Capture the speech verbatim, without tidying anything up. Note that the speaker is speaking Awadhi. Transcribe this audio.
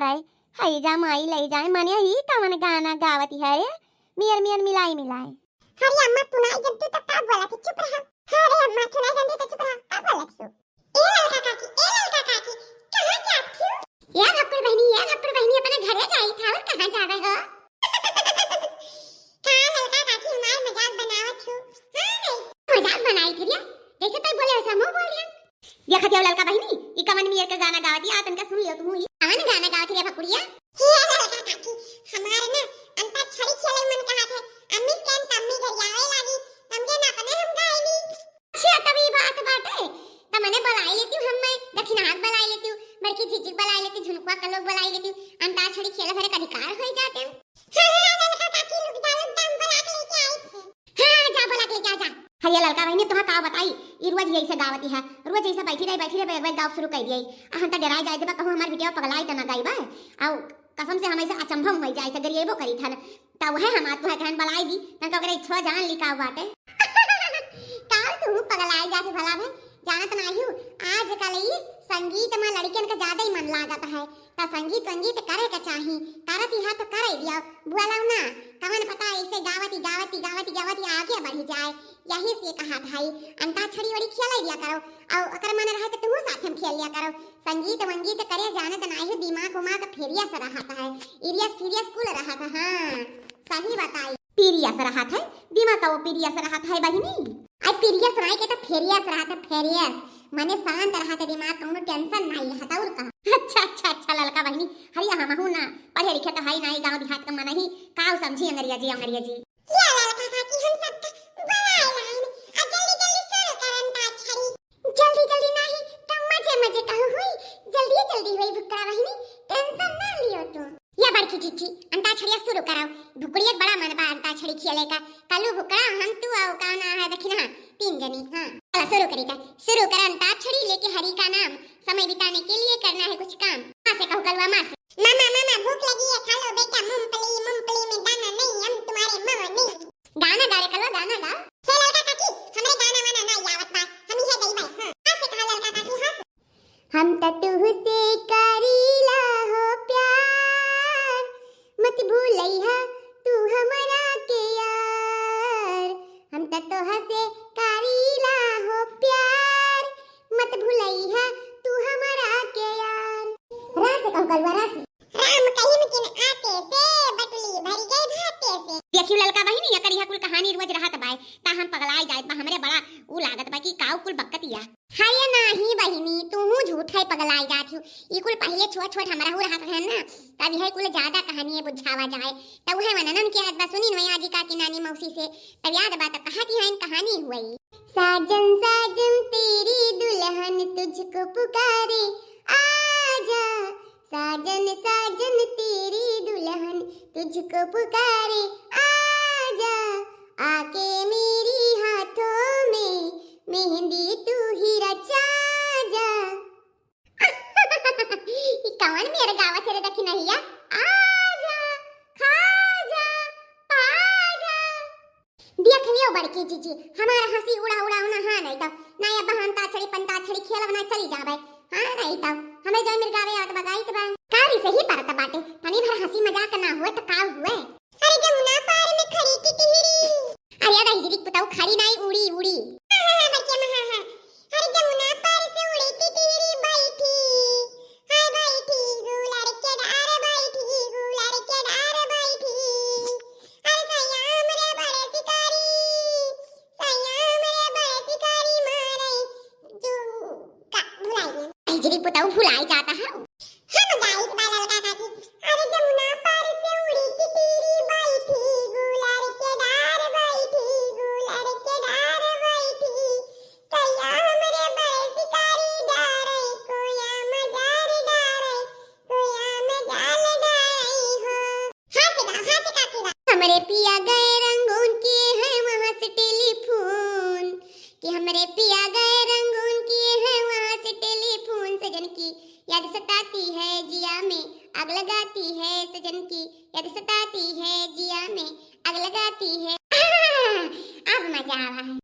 हाय, हाय जा माई लई जाए, मने ही कवन गाना गावत है रे, मियर मियर मिलाई मिलाई। अरे अम्मा, तू ना जानती तो का बोला थी, चुप रहा। अरे अम्मा, तू ना जानती तो चुप रहा, का बोला थी? ए ललका काकी, ए ललका काकी, कहाँ जात हो? या भक्कुड़ बहिनी, या भक्कुड़ बहिनी, अपने घरे जाई था और कहाँ जावे हो? का ललका काकी हमार मजाक बनावत हो? हाँ नहीं। मजाक बनाई थी रे, जैसे तू बोले वैसे हम बोल रहे हैं। देखत हो ललका बहिनी, ई कवन मियर के गाना गावत या, तनका सुन लियो तुहू ही। कवन गाना गावत रे भकुड़िया? हे ललका काकी, हमार ना अंताक्षरी खेले मन कहत है। अम्मी से कहन त अम्मी गरियावे लागी, समझे ना अपने हम गाए ली। अच्छा, तब ई बात बाटे, त मने बुलाई लेती हूँ हम, मैं दखिनहा के बुलाई लेती हूँ, बड़की जीजी के बुलाई लेती, झुनकुआ का लोग बुलाई लेती, अंताक्षरी खेले भरे का अधिकार होई जाते हैं। हाँ, हाँ, ललका काकी, रुक जा, रुक जा, हम बुला के लेके आई थे। हाँ, जा बुला के लेके आ जा। हाँ, ये ललका बहिनी, तुहा का बताई, ई रोज यही से गावती है, रोज यही से बैठी रही, बैठी रही, बैठ, बैठ गाव शुरू कर दिया। आ हम त डराई जाए देबा, कहूँ हमार बिटिया पगलाई त ना गई बा। आ कसम से हम ऐसे अचंभव हो जाए थे, गरिएबो करी था ना। त वह हम तुहे कहन बुलाई दी, तन का ओकरे इच्छा जान ली का बाटे। काल तू पगलाई जाती भला भाई, जानत नाही हूँ, आजकल ई संगीत में लड़कियन का ज्यादा ही मन लागत है। त संगीत वंगीत करे के चाही, करत ही है तो करे दिया, बोला ना, कवन पता ऐसे गावती, गावती, गावती, गावती आगे बढ़ी जाए। यही से कहा भाई, अंताक्षरी वड़ी खेले दिया करो, और अगर मन रहे तो तुहू साथ में खेल लिया करो। संगीत वंगीत करे जानत नाही हूँ, दिमाग उमाग फेरियस रहत है, इरियस फिरियस कुल रहत है। हाँ, सही बताई। पीरियस रहत है, दिमाग का वो पीरियस रहत है बहिनी। आई पीरियस नाई के तो फेरियस रहत है, फेरियस। मने शांत रहत है दिमाग, कौनो tension नाई रहत, और का। अच्छा, अच्छा, अच्छा, ललका बहिनी, हरिया हमहू ना पढ़े लिखे तो है नाई, गाँव देहात का मनही, काउ समझी अंग्रेजी, अंग्रेजी। या ललका काकी, हम सब तो बनाए लाइन, आ जल्दी जल्दी शुरू करन अंताक्षरी। जल्दी जल्दी नाही, तो मजे मजे कहू हुई, जल्दी जल्दी हुई भुक्कड़ा बहिनी, tension ना लियो तू। या बड़की जीजी, अंताक्षरिया शुरू कराओ। भुकड़िया के बड़ा मन बा अंताक्षरी खेले का। कालू भुकड़ा, हम, तू और का ना है, देखी ना, तीन जनी। हाँ, चला शुरू करी का। शुरू कर अंताक्षरी लेके हरि का नाम। समय बिताने के लिए करना है कुछ काम। माँ से कहो कलुआ माँ से। मामा, मामा, भूख लगी है, खा लो बेटा मूंगफली, मूंगफली में दाना नहीं, हम तुम्हारे मामा नहीं। गाना गा रे कलुआ, गाना गा। हे ललका काकी, हमरे गाना वाना ना आवत बा, हम इहे गई बा। हाँ, हाँ से कहा ललका काकी, हाँ से। हम त तुहसे करीला हो प्यार, मत भूलइहा तू हमरा के यार। हम त तोहसे करीला हो प्यार, मत भूलइहा तू हमरा के यार। रा से कहू कलुआ, रा से। राम कहिन किन आते से, बटुली भरी गई भाते से। देखियो ललका बहिनी, एकर यह कुल कहानी रोज रहत बाय, ता हम पगलाई जाइत बा, हमरे बड़ा ऊ लागत बा कि काऊ कुल बकतिया। अरे नाही बहिनी, तूहू झूठ है पगलाई जात हूँ। ई कुल पहिले छोट छोट हमरहू रहत रहन ना, तब यह कुल ज्यादा कहानी बुझावा जाए। तब वह वननन के याद बा, सुनी नोया जी काकी नानी मौसी से, तब याद बा, तब कहा कि हाँ, इन कहानी हुई। साजन साजन तेरी दुल्हन तुझको पुकारे, आजा। साजन साजन तेरी दुल्हन तुझको पुकारे, आजा। आके मेरी हाथों में मेहंदी तू ही रचा जा। ई कवन मेर गावत रे दखिनहिया? आजा, खा जा, पा जा। देख लियो बड़की जीजी, हमार हँसी उड़ा उड़ा ना, हाँ नहीं तो, ना ये बहन ताछड़ी पंताछड़ी खेलब ना चली जाबे। हाँ नहीं तो, हमें जय मिर्गावे आवत बा, गाइत बा। कारी से ही परत बाटे, तनी भर हँसी मजाक ना हुए तो का हुए? अरे जमुना पार में खड़ी टिटहिरी। अरे दाई जी, पुताऊ खड़ी नाई, उड़ी, उड़ी। हाँ, हाँ, हाँ, बच्चे में, हाँ, हाँ। अरे जमुना पार से उड़ी टिटहिरी बैठी। हाय बैठी गुलर के डार बैठी, गुलर के डार बैठी। अरे सैया हमरे बड़े शिकारी, सैया हमरे बड़े शिकारी मारे जू का भुलाई गए। आई जी, पुताऊ भुलाई जाता है। हम गाइत बा ललका काकी। अरे जमुना पार से उड़ी टिटहिरी बैठी, गुलर के डार बैठी, गुलर के डार बैठी। सैया हमरे बड़े शिकारी डारे, कोया मजार डारे, कोया मजाल डारे हो। हाँ से गा, हाँ से काकी गा। हमरे पिया गए रंगून किए हैं वहाँ से टेलीफोन, कि हमरे पिया गए रंगून किए हैं वहाँ से टेलीफोन। सजन की याद सताती है जिया में, आग लगाती है। सजन की याद सताती है जिया में, आग लगाती है। अब मजा आवा है।